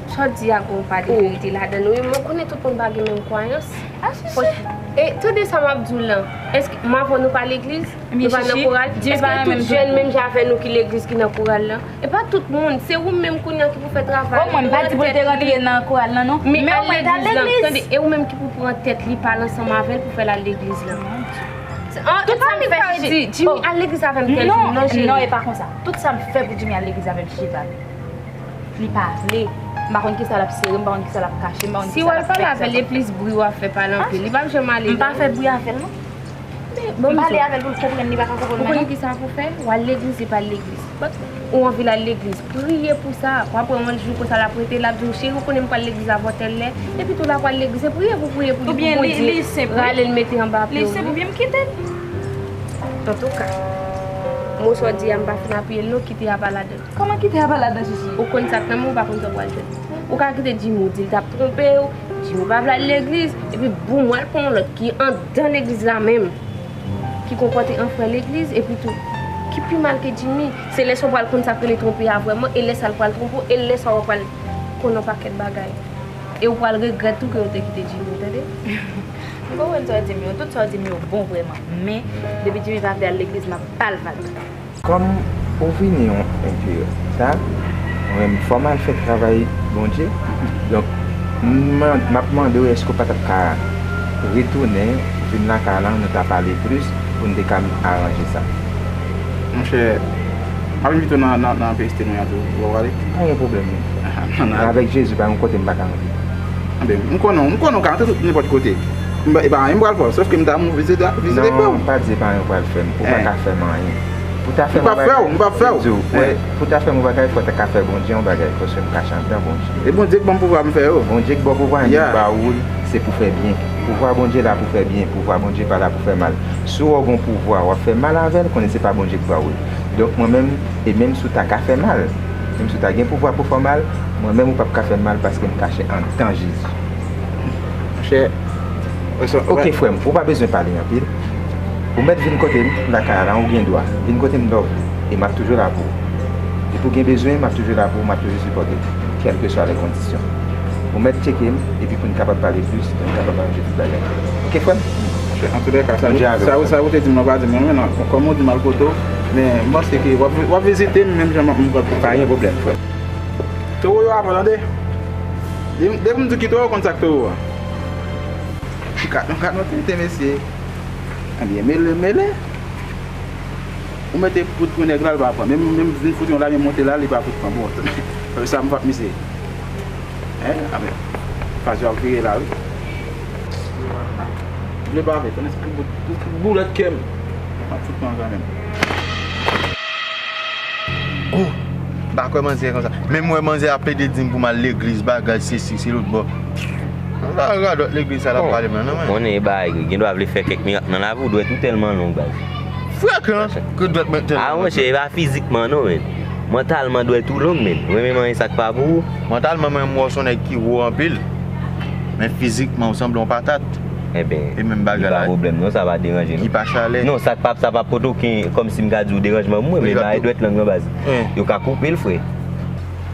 Sa w di a gon pa de verite ladan l, wi, men w konnen tout moun pa gen menm kwayans. Ah, Chichi. E, tande sa m ap di w lan. Èske m avè w nou pa legliz? Nou pa nan koral? Èske tout jèn menm jan avè nou ki legliz ki nan koral lan? E pa tout moun. Se ou menm kounye a ki pou fè travay. O, mwen, m pa di pou l te rantre nan koral lan, non. Men al legliz lan. Tande, e ou menm ki pou pran tèt li, pale ansanm avè l pou fè l al legliz lan. Tout sa m fè, Jimmy, al legliz avè m tèl jou, non, Jimmy. Non, e pa konsa. Tout sa m fè pou Jimmy al legliz avè m, Jimmy pa vle. Li pa vle. M pa konn kisa l ap sere, m pa konn kisa l ap kache, m pa konn kisa l ap fè. Si w al pale avè l, e plis bri w ap fè, pale anpil. Li p ap janm ale, non. M pa fè bri avè l, non. M pale avè l pou l konprann, li pa ka konprann mwen, non. Ou konnen kisa pou fè? W al legliz, li pa al legliz. Ou anvi l al legliz, priye pou sa. W ap wè yon jou konsa l ap rete, l ap di w, cheri, ou konnen m pral legliz avè w tèl lè. Epi tou l ap pral legliz, se priye pou priye pou li, pou Bondye rale l mete anba pye w. Li senp, oubyen m kite l. Antouka, mo sa w di a, m pa fin apiye l non, kite a pa ladan. Kòman kite a pa ladan, Chichi? Ou konn sa k nan men w, ou pa konn sa w pral jwenn. Ou ka kite Jimmy w di l t ap twonpe w, Jimmy pa vle al legliz, epi boum, w al pran yon lòt ki anndan legliz la menm, ki konpòte an frè legliz, epi tou, ki pi mal ke Jimmy. Se lè sa w pral konn sa k rele twonpe a vrèman, e lè sa l pral twonpe w, e lè sa w pral konn yon pakèt bagay. E w pral regrèt tou ke w te kite Jimmy, tande? M konprann sa w di m yo, tout sa w di m yo bon vrèman. Men, depi Jimmy pa vle al legliz, m ap ba l vag. Kòm ou vini yon, yon pye ta, mwen menm fò m al fè travay Bondye. Donk, m, m ap mande w èske w pa t ap ka retounen, vin lakay la, nou ta pale plis, pou n te ka aranje sa. Monchè, m ap envite w nan, nan, nan P S T mwen an tou. Ou pral ale? Pa gen pwoblèm, non. Nan, nan. Avèk Jezi, pa gen kote m pa ka antre. Anben, m konnen, m konnen w ka antre tout nenpòt kote. M pa, e pa anyen m pral fè w, sòf ke m ta vle vizite, vizite frè w. Non, pa di e pa anyen w pral fè m. Ou pa ka fè m anyen. Pou ta fè m yon bagay, m p ap fè w, m p ap fè w. Pou ta fè m yon bagay, fò w ta ka fè Bondye yon bagay, paske m kache anndan Bondye. E Bondye k ban m pouvwa m fè yo. Bondye k ba w pouvwa, li ba ou l, se pou fè byen. Pouvwa Bondye la pou fè byen, pouvwa Bondye pa la pou fè mal. Si w wè w gen yon pouvwa, w ap fè mal avè l, konnen se pa Bondye k ba ou l. Donk, mwen menm, e menm si w ta ka fè mal, menm si w ta gen pouvwa pou fè w mal, mwen menm ou p ap ka fè m mal paske m kache anndan Jezi. Monchè, ok, frè m, ou pa bezwen pale anpil. Ou mèt vin kote m lakay la, ou gen dwa. Vin kote m lè w vle. E m ap toujou la pou ou. Depi w gen bezwen, m ap toujou la pou ou, m ap toujou sipòte w, kèlkeswa lè kondisyon. Ou mèt tcheke m, epi pou n kapab pale plis, pou n kapab aranje tout bagay. Ok, frè m? Antoulèka, sa, sa, sa ou te di m nan pa di m, men non, kòm ou di m al kote w, men m panse ke w ap, w ap vizite m, menm jan m ap, m pral. Pa gen pwoblèm, frè m. Towo yo avan, tande. Depi, depi m di w ki towo, w konn sa k towo a. Kat nou, kat nou tete, mesye. Ebyen, mele, mele. Ou mete poud pou nèg la, li pa pran. Menm, menm vin fout yon lame monte la, li pa fout pran. Bon, sa m p ap misye. Hein? Amen. Faz yo ap vire la, wi. Vle pa vle, konnen se tout bout, tout boulèt kè m. M ap fout pran kanmenm. Oh, m pa kwè manzè konsa. Menm wè manzè ap plede di m pou m al legliz, bagay, sesi, se lòt bò. Sa radòt legliz sa l ap pale m nan, non, men. Konnen e bagay, gen dwa vle fè kèk mirak nan lavi w, dwèt ou tèlman long, baz. Frekan, ke dwèt mwen tèlman long. A, monchè, e pa fizikman, non, men. Mantalman, dwèt ou long, men. Ou renmen manyen sa k pa pou ou. Mantalman, mwen, m wè w se yon nèg ki wo anpil. Men fizikman, ou sanble yon patat. Enben, e menm bagay la, pa pwoblèm, non, sa pa deranje, non. Ki pa chalè. Non, sa k pa, sa pa pote okenn, kòmsi m ka di w deranjman pou mwen, men bagay dwèt lang nan, baz. Yo ka koupe l, frè.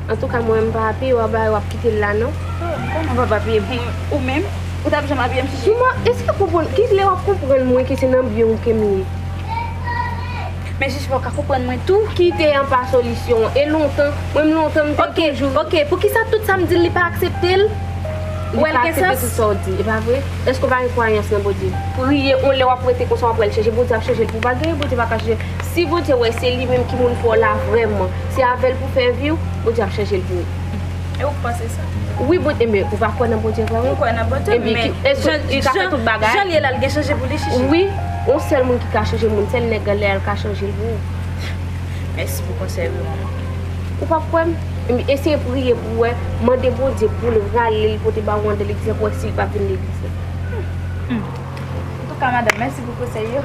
Antouka, mwen, m pa apiye w, w ap kite l la, non. Oh, kòman w p ap apiye mwen? Ou menm, ou t ap janm apiye m, Chichi? Kòman, èske w konprann, ki lè w ap konprann mwen ke se nan byen w ke m ye? Men Chichi, fò w ka konprann mwen tou. Kite an pa solisyon. E lontan, mwen menm lontan m te toujou. Ok, ok, poukisa tout sa m di l, li pa aksepte l? Ou wè l gen sans? Li pa aksepte tout sa w di, e pa vre? Èske w pa gen kwayans nan Bondye? Priye, yon lè w ap rete konsa, w ap wè l chanje. Bondye ap chanje l pou w pa genyen, Bondye pa ka chanje. Si Bondye wè se li menm ki moun fè w la vrèman, se avè l pou fè vi w, Bondye ap chanje l pou ou. E ou k panse sa? Wi, bon, enben, ou pa kwè nan Bondye vrèman? M kwè nan Bondye, men jan, jan, jan l ye la, l gen chanje pou li, Chichi. Wi, yon sèl moun ki ka chanje moun, sèl nèg la, lè l ka chanje l pou ou. Mèsi pou konsèy ou, manman. Ou p ap kwè m? Enben, eseye priye pou w wè, mande Bondye pou l rale l pote ba ou anndan legliz la pou w wè si l p ap vin legliz la. Hmm. Antouka, madanm, mèsi pou konsèy yo.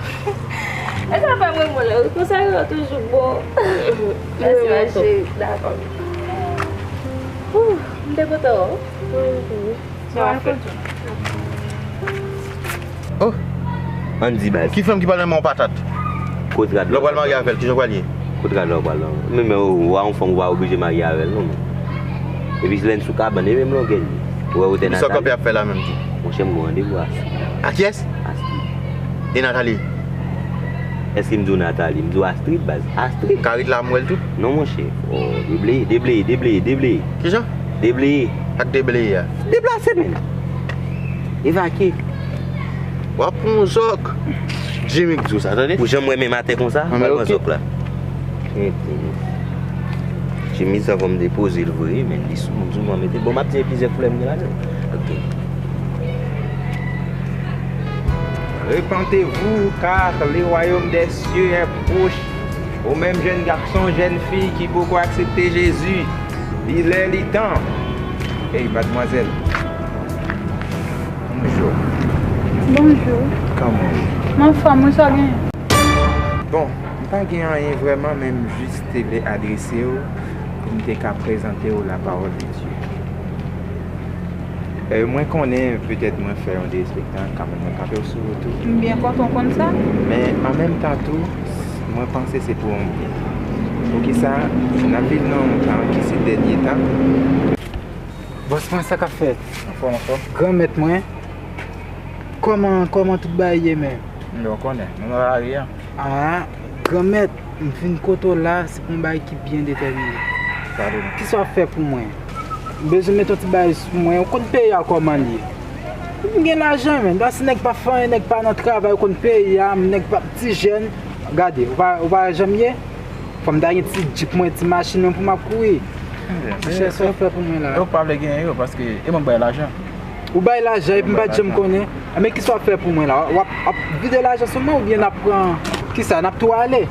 Èske w ap fè m renmen w lè w konsèy yo toujou bon? Mèsi, ma cheri. Dakò. Ouh, m te kontan wè w. Oh, ann di baz. Ki fanm ki pral renmen yon patat? Kote rad la? Lè w pral marye avè l, kijan w pral ye? Kote rad la w pral la? Men, men, ou a yon fanm, ou pa oblije marye avè l, non, men. Epi lè n sou kabann, e menm longè l ye. Ou wè wotè Nathalie? Sa w kanpe ap fè la menm tou? Monchè, m gon randevou a Astrid. A kiyès? Astrid. E Nathalie? Èske m di w Nathalie? M di w Astrid, baz. Astrid. Karit la, m wè l tou. Non, monchè. Oh, debleye, debleye, debleye, debleye. Kijan? Debleye. Ak debleye a. Deplase, men. Evakye. W ap pran yon zòk. Jimmy k di w sa, tande? Ou janm wè menm atè konsa? Pral pran zòk la. Tenten. Chemiz sa fò m depoze l vre, men li sou moun souvan mete. Bon, m ap di plizyè koulè m gen ladan l. Ok. Repentez-vous, car le royaume des cieux est proche. Aux mêmes jeunes garçons, jeunes filles qui beaucoup accepté Jésus, li lè, li tan. Hey, mademoiselle. Bonjou. Bonjou. Kòman w ye? M anfòm, wi, sa w genyen? Bon, m pa gen anyen vrèman, men m jis te vle adrese w pou m te ka prezante w lapawòl de Dye. E, mwen konnen petèt mwen fè yon derespektan, kanmenm mwen kanpe w sou wout ou. M byen kontan w konn sa. Men an menm tan tou, mwen panse se pou yon byen. Poukisa? N ap viv nan yon tan ki se dènye tan. Bòs mwen, sa k ap fèt? Anfòm, anfòm. Granmèt mwen, kòman, kòman tout bagay ye menm? Bon, ou konnen, nou nan lari a. Ah, Granmèt, m vin kote w la, se pou yon bagay ki byen detèmine. Pale non. Kisa w ap fè pou mwen? M bezwen met yon ti bagay sou mwen. Ou konn peyi a kòman l ye. M gen lajan, men. Dasi nèg pa fè anyen, nèg pa nan travay, ou konn peyi a, nèg pa ti jèn. Gade, ou pa, ou pa wè jan m ye? Fò m ta gen ti djip mwen, ti machin mwen pou m ap kouri. Monchè, sa w ap fè pou mwen la? Yo pa vle genyen yo, paske e mwen k bay lajan. Ou bay lajan epi m pa t janm konnen. Mwen bay lajan. Men kisa w ap fè pou mwen la? W ap, ap vide lajan sou mwen oubyen n ap pran, kisa, n ap tou ale?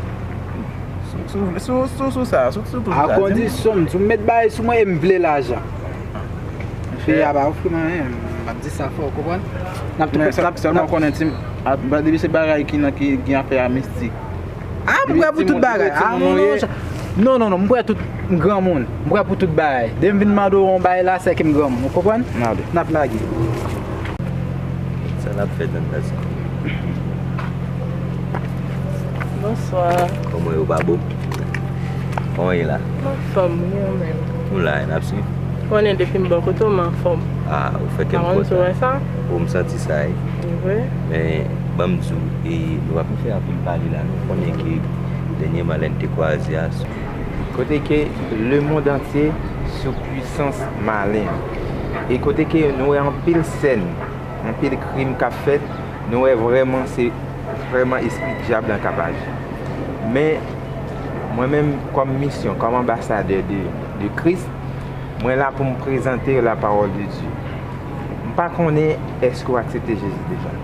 Sou, sou, sou, sou, sou sa, sou, sou, sou sa, di m. A kondisyon, m di w m met bagay sou mwen e m vle lajan. Monchè. Peyi a pa ofri m anyen, m ap di sa fò, ou konprann? N ap tou, men n ap, sèlman n ap konnen ti m, a, depi se bagay ki nan, ki gen afè a mistik. Ah, m prè pou tout bagay. Ah, non, non, non, non, non, m prè tout, m granmoun. M prè pou tout bagay. Depi m vin mande w yon bagay la, se ke m granmoun. Ou konprann? N ale. N ap lage. Sa n ap fè tann la, sa? Bonswa. Kòman yo, pa bon? Kòman ye la? M anfòm, wi, ou menm? Nou la, n ap swiv. Konnen depi m bò kote w, m anfòm. Ah, ou fè kè m kontan. Pa konn si w wè sa? O, m santi sa, wi. Li vre? Men, ban m di w, e, nou pa fin fè anpil pale la, non. Konnen ke dènyèman lè n te kwaze a, kote ke lemonn antye sou pwisans malen an. E kote ke nou wè anpil sèn, anpil krim k ap fèt, nou wè vrèman se vrèman espri dyab lan k ap aji. Men, mwen menm, kòm misyon, kòm anbasadè de, de Kris, mwen la pou m prezante lapawòl de Dye. M pa konnen èske w aksepte Jezi deja.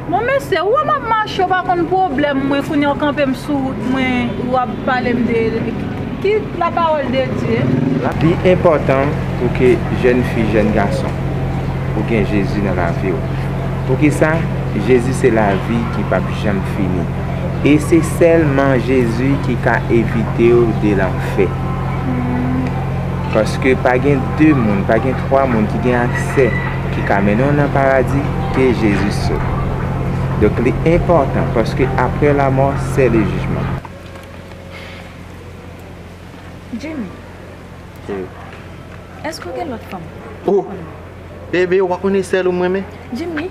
Bon, mesye, ou wè m ap mache, ou pa konn pwoblèm mwen, kounye a w kanpe m sou wout mwen, w ap pale m de, de ki lapawòl de Dye. Li enpòtan pou ke jèn fi, jèn gason, ou gen Jezi nan lavi w. Poukisa? Jezi se lavi ki p ap janm fini. E se sèlman Jezi ki ka evite w de lanfè. Paske pa gen de moun, pa gen twa moun ki gen aksè, ki ka mennen w nan paradi, ke Jezi sèl. Donk, li enpòtan, paske apre lamò, c'est le jugement. Jimmy, èske w gen lòt fanm? Oh! Bebe, ou pa konnen sèl ou m renmen? Jimmy,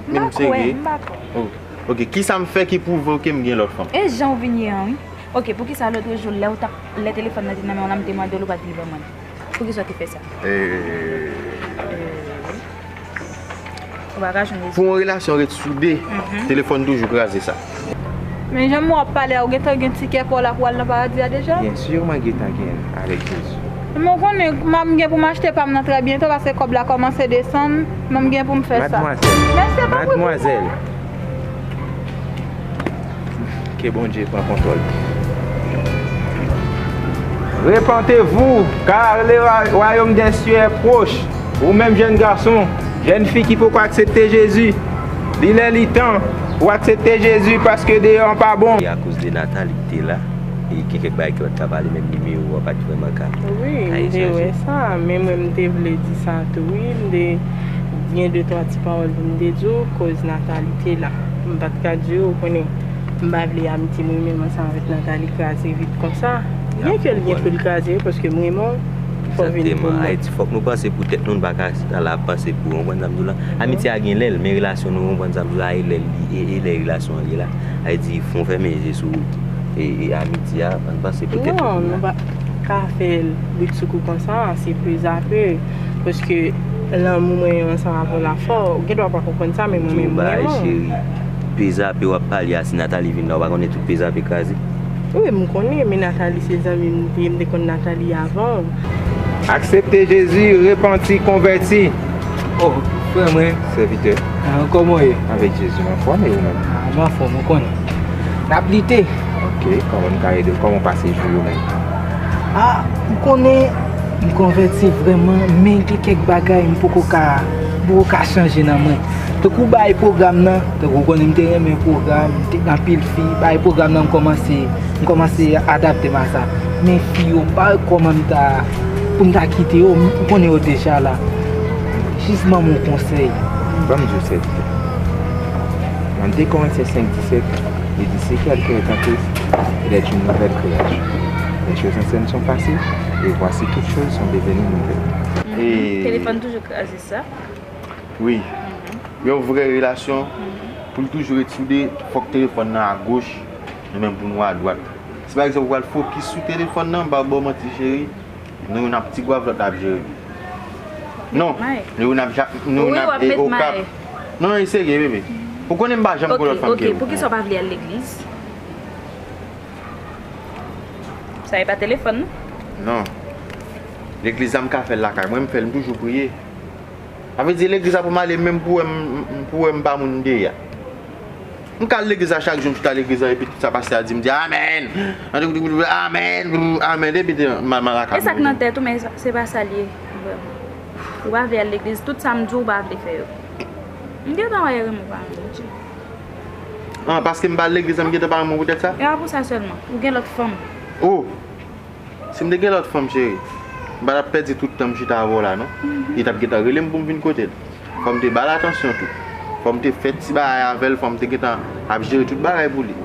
m pa kwè, m pa kwè. Oh, ok, kisa m fè ki pwouve w ke m gen lòt fanm? E jan w vin ye an, wi. Ok, poukisa lòt jou, lè w t ap, lè telefòn nan te nan men w la, m te mande w, ou pa t vle ban mwen l? Poukisa w te fè sa? Eh. Ou pa ka jwenn rezon. Pou yon relasyon ret soude, telefòn toujou kraze sa. Men jan w ap pale a, ou gentan gen tikè pa w la pou w al nan paradi a deja? Byen si, mwen gentan gen avèk Jezi. Men w konnen, m ap gen pou m achte pa m nan trè byento, paske kòb la kòmanse desann, men m gen pou m fè sa. Madmwazèl. Men se pa pou... Madmwazèl. Ke Bondye pran kontwòl. Repentez-vous, car le wa-, royaume des cieux est proche. Ou menm jèn gason, jèn fi ki poko aksepte Jezi, li lè li tan pou aksepte Jezi paske deyò an pa bon. E akoz de Nathalie ki te la, e gen kèk bagay ki pa t ka pale, menm nimewo a pa t vrèman ka, wi, ka echanje. M te wè sa, men mwen m te vle di sa tou, wi, m te gen de twa ti pawòl pou m te di w, koz Nathalie te la. M pa t ka di w, ou konnen, m pa vle amitye m menm ansanm avèk Nathalie kraze vit konsa. Byenke l gen pou l kraze, paske m renmen w, fò w vin pou mwen. Egzakteman. Ayiti, fòk nou panse pou tèt nou, nou pa ka al ap panse pou, ou konprann sa m di w la? Amitye a gen lè l, men relasyon nou, ou konprann sa m di w la, e lè l, e, e lè relasyon an ye la. Sa vle di, fò w fèmen je sou, e, e amitye a, ann panse pou tèt nou. Non, nou pa ka fè l britsoukou konsa, se pezapè. Paske lanmou mwen ansanm avè w la fò. Ou gen dwa pa konprann sa, men mwen menm, m renmen w. Di yon bagay, cheri. Pezapè w ap pale a, si Nathalie vin la, ou pa konnen tout pezapè kraze? Wi, m konnen, men Nathalie se zanmi m te ye, m te konn Nathalie avan w. Aksepte Jezi, repanti, konvèti. Oh, frè mwen. Sèvitè. Ah, kòman w ye? Avèk Jezi, m anfòm, e ou menm? Ah, m anfòm, ou konnen. N ap lite. Ok, kòman m ka ede w? Kòman w pase jou yo menm? Ah, m konnen m konvèti vrèman, men gen kèk bagay m poko ka, m poko ka chanje nan mwen. Tankou bay pwogram nan, tankou w konnen m te renmen pwogram, m te gen anpil fi, bay pwogram nan m kòmanse, m kòmanse adapte m a sa. Men fi yo, m pa wè kòman m ta, pou m ta kite yo, m konnen yo deja la. Jis ban m yon konsèy. Ban m di w sèt. Nan de Korentyen senk disèt, li di, si kèlken est en Christ, il est une nouvelle créature. Les choses anciennes sont passées, et voici toutes choses sont devenues nouvelles. E telefòn toujou kraze sa. Wi. Yon vrè relasyon, pou l toujou ret soude, fòk telefòn nan agoch, nou menm pou nou adwat. Si pa egzanp ou pral fokis sou telefòn nan, m pa ba w manti cheri, nou youn ap Ti Gwav, lòt la ap jere. Non, nou youn ap Ja-, nou youn ap e Okap. Non, non, e serye, bebe. Ou konnen m pa janm gon lòt fanm ke ou. Poukisa w pa vle al legliz? Sa e pa telefòn, non? Non. Legliz la m ka fè l lakay mwen, m fè l, m toujou priye. Sa vle di legliz la pou m ale menm pou wè m, pou wè m pa moun m te ye a. M ka al legliz la chak jou, m chita legliz la epi tout sa pastè a di m di amèn. Amèn, amèn, epi te m al lakay mwen. E sa k nan tèt ou, men se pa sa l ye vrèman. Ou pa vle al legliz, tout sa m di w ou pa vle fè yo. M gentan wè erè m ou pa renmen Bondye. Ah, paske m pa al legliz la, m gentan pa renmen w poutèt sa? E pa pou sa sèlman. Ou gen lòt fanm. Oh! Si m te gen lòt fanm, cheri, m pa t ap pèdi tout tan m chita avè w la, non. Li t ap gentan rele m pou m vin kote l. Fò m te ba l atansyon tou. Fò m te fè ti bagay avè l, fò m te gentan ap jere tout bagay pou li.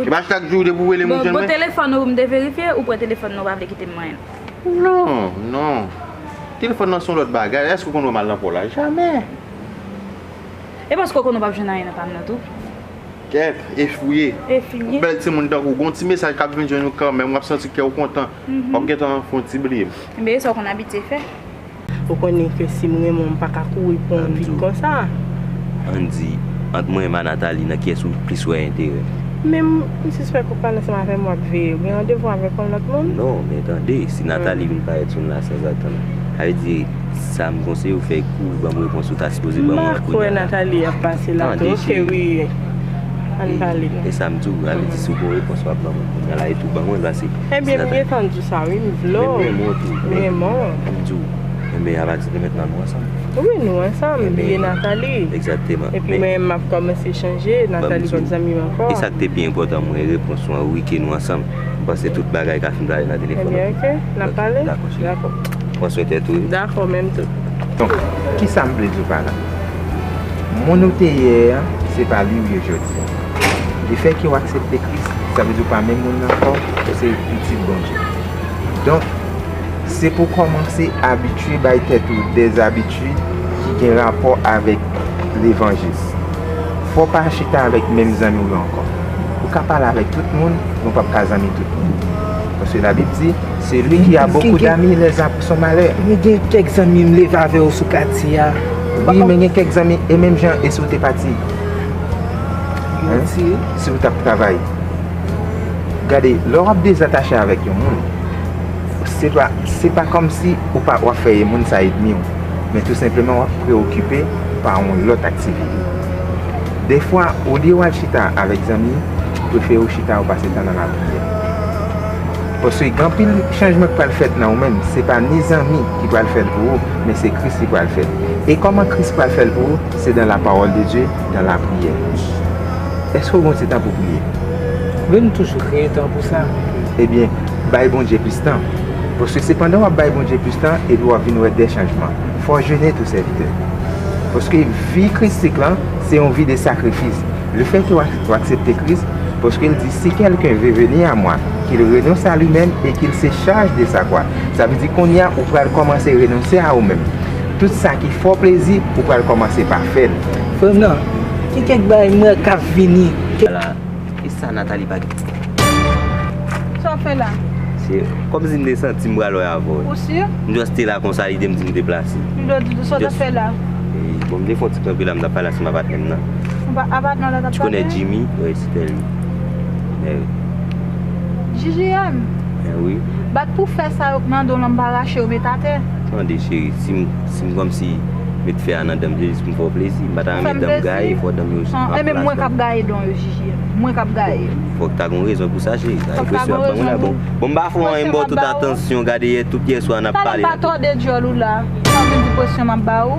E pa chak jou depi w rele m ou jwenn mwen. Bon, telefòn ou, m te verifye, ou pran telefòn nan, ou pa vle kite m manyen l. Non, non. Telefòn nan se yon lòt bagay. Èske w konn wè m al nan pa w la? Jamè. E paske w konn ou p ap jwenn anyen nan pa m nan tou? Kèt, e fouye. E fouye. Bèl timoun tankou w, gon ti mesaj k ap vin jwenn ou kanmenm, w ap santi kè w kontan. W ap gentan fè yon ti bliye m. Enben, e sa w konn abitye fè. Ou konnen ke si m renmen w, m pa ka kouri pran w vit konsa. Ann di, ant mwen menm a Nathalie, nan kiyès ou plis wè enterè? Men m, m sispèk ou pale ansanm avè m, w ap veye. Ou gen randevou avèk yon lòt moun? Non, men tande, si Nathalie vin parèt sou m la sanzatann, sa vle di, sa m konseye w fè, kouri ban m repons ou ta sipoze ban mwen an kounye a la. M pa kwè Nathalie ap pase la tou. Tande, cheri. Ann pale. E sa m di w, sa vle di si w gen yon repons w ap ban mwen kounye a la, e tou ban mwen l, paske si Nathalie. Ebyen, m gentan di w sa wi, m vle w. Men m renmen w tou. M renmen w. M di w, enben, apati de mentnan nou ansanm. Wi, nou ansanm, li e Nathalie. Egzakteman. Epi mwen menm m ap kòmanse chanje, Nathalie p ap zanmi m ankò. E sa k te pi enpòtan, mwen, repons ou an, wi, ke nou ansanm. M panse tout bagay ka fin pale nan telefòn. Ebyen, ok, n ap pale. Dakò, cheri. Dakò. Pran swen tèt ou, wi. Dakò, menm tou. Donk, kisa m vle di w pa la? Moun ou te yè a, se pa li w ye jodi a. Lefètke w aksepte Kris, sa vle di w pa menm moun nan ankò, ou se pitit Bondye. Donk, se pou w kòmanse abitye bay tèt ou dèzabitid ki gen rapò avèk levanjil. Fò w pa chita avèk menm zanmi w yo ankò. Ou ka pale avèk tout moun, men w p ap ka zanmi tout moun. Paske Labib di, celui qui a beaucoup d'amis les a pour son malheur. Men gen kèk zanmi m leve avè yo sou katye a. Wi, men gen kèk zanmi, e menm jan, e si w te pati? Hein? Si w t ap travay. Gade, lè w ap dezatache avèk yon moun, se pa, se pa kòmsi ou pa, w ap fè moun sa ènmi w, men tou senpleman w ap preokipe pa yon lòt aktivite. Defwa, olye w al chita avèk zanmi, prefere w chita ou pase tan nan lapriyè. Paske gen anpil chanjman k pral fèt nan ou menm, se pa ni zanmi ki pral fè l pou ou, men se Kris ki pral fè l. E kòman Kris pral fè l pou ou? Se dans la parole de Dieu, dans la prière. Èske w gen ti tan pou priye? Wi, m toujou kreye tan pou sa. Ebyen, bay Bondye plis tan. Paske se pandan w ap bay Bondye plis tan, epi w ap vin wè de chanjman. Fò w jene tou, sèvitè. Paske vi kristik lan, se yon vi de sakrifis. Lefètke w ak-, w aksepte Kris, paske l di, si quelqu'un veut venir à moi, qu'il renonce à lui-même et qu'il se charge de sa croix. Sa vle di, kounye a, ou pral kòmanse renonse a ou menm. Tout sa ki fè w plezi, ou pral kòmanse pa fè l. Frè m nan, gen kèk bagay m wè k ap vini. Ala, e sa Nathalie pa gen. Sa w fè la? Se kòmsi m te santi m pral wè avè w. Ou si? M just te la konsa, lide m di m deplase. M dwe di w sa w t ap fè la. E, bon, m te fè yon ti kanpe la, m t ap pale ansanm ak patnè m nan. Ou pa, a patnè w la t ap pale? Tu connais Jimmy? Wi, se te li. Wi. J J M? Wi. Bat pou fè sa yo k nan do w lan, m pa rache yo met atè. Tande, cheri, si m, si m kòmsi met fè a nan dan m, se jis pou m fè w plezi. M pa ta renmen dan m gaye, fò dan m yo an plas. Enben, mwen k ap gaye dan w yo, J J M. Mwen k ap gaye yo. Fòk ta gon rezon pou sa, cheri. Sa enpresyon w ap ban mwen la. Bon, bon, m pa fè w anyen, m ba w tout atansyon. Gade, yè, tout yè swa n ap pale. Talè m pa tòde djòl ou la. Sa w vin di presyon m ap ba ou?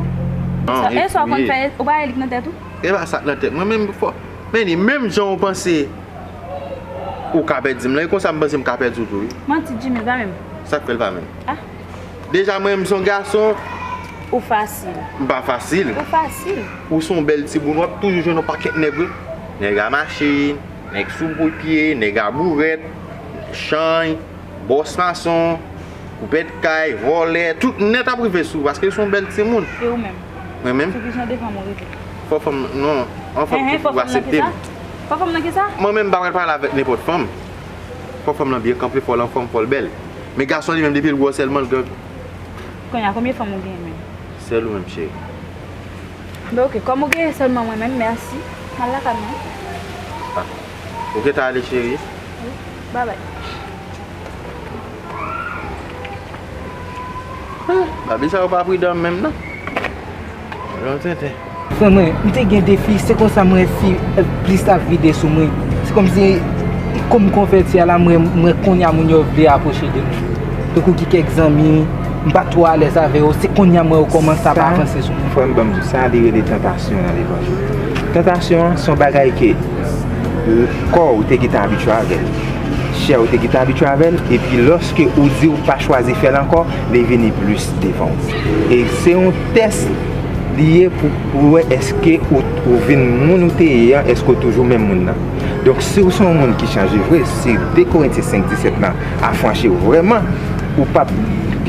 Non, e sa w konn fè, ou pa wè li k nan tèt ou? E pa sa k nan tèt mwen menm fò. Men li, menm jan ou panse ou ka pèdi m lan, e konsa m panse m ka pèdi w tou, wi. Manti, Jimmy, pa menm. Sa k fè l pa menm? Ah. Deja, mwen menm, m se yon gason. Ou fasil. M pa fasil. Ou fasil. Ou se yon bèl timoun, w ap toujou jwenn yon pakèt nèg, wi. Nèg a machin, nèg sou bout pye, nèg a bourèt, chanj, bòs mason, koupèt kay, vòlè, tout nèt ap rive sou ou, paske se yon bèl timoun. E ou menm? Mwen menm? Sou ki jan de fanm ou rive? Fò fanm, non, an fanm ki pou aksepte m. Fò fanm nan kisa? Mwen menm, m pa pral pale avèk nenpòt fanm. Fò fanm nan byen kanpe, fò l anfòm, fò l bèl. Men gason li menm, depi l gwòs sèlman, l gen. Kounye a, konbyen fanm ou genyen menm? Sèl ou menm, cheri. Ben, ok, kòm ou genyen sèlman mwen menm, mèsi. M al lakay mwen. Ah. Ou gentan ale, cheri? Wi. Babay. Ah, Babi, sa yo pa pridan menm, non. Yon tenten. Frè mwen, m te gen de fi, se konsa mwen fi plis ap vide sou mwen. Se kòmsi, kòm konvèti a la, mwen, mwen kounye a moun yo vle apwoche de mwen. Tankou gen kèk zanmi, m pa twò alèz avè yo, se kounye a mwen yo kòmanse ap avanse sou mwen. Frè m, ban m di w, sa li rele tantasyon nan levanjil. Tantasyon an se yon bagay ke kò w te gentan abitye avè l, chè w te gentan abitye avè l, epi lòske ou di w pa chwazi fè l ankò, li vini plis devan w. E se yon tès li ye pou, pou wè èske ou, ou vin moun ou te ye an, èske w toujou menm moun nan. Donk, si w se yon moun ki chanje vre, si de Korentyen senk disèt lan afranchi w vrèman, ou p ap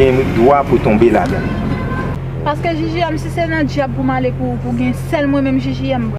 gen dwa pou tonbe ladan l. Paske J J M, si se nan dyab pou m ale pou, pou gen sèl mwen menm J J M.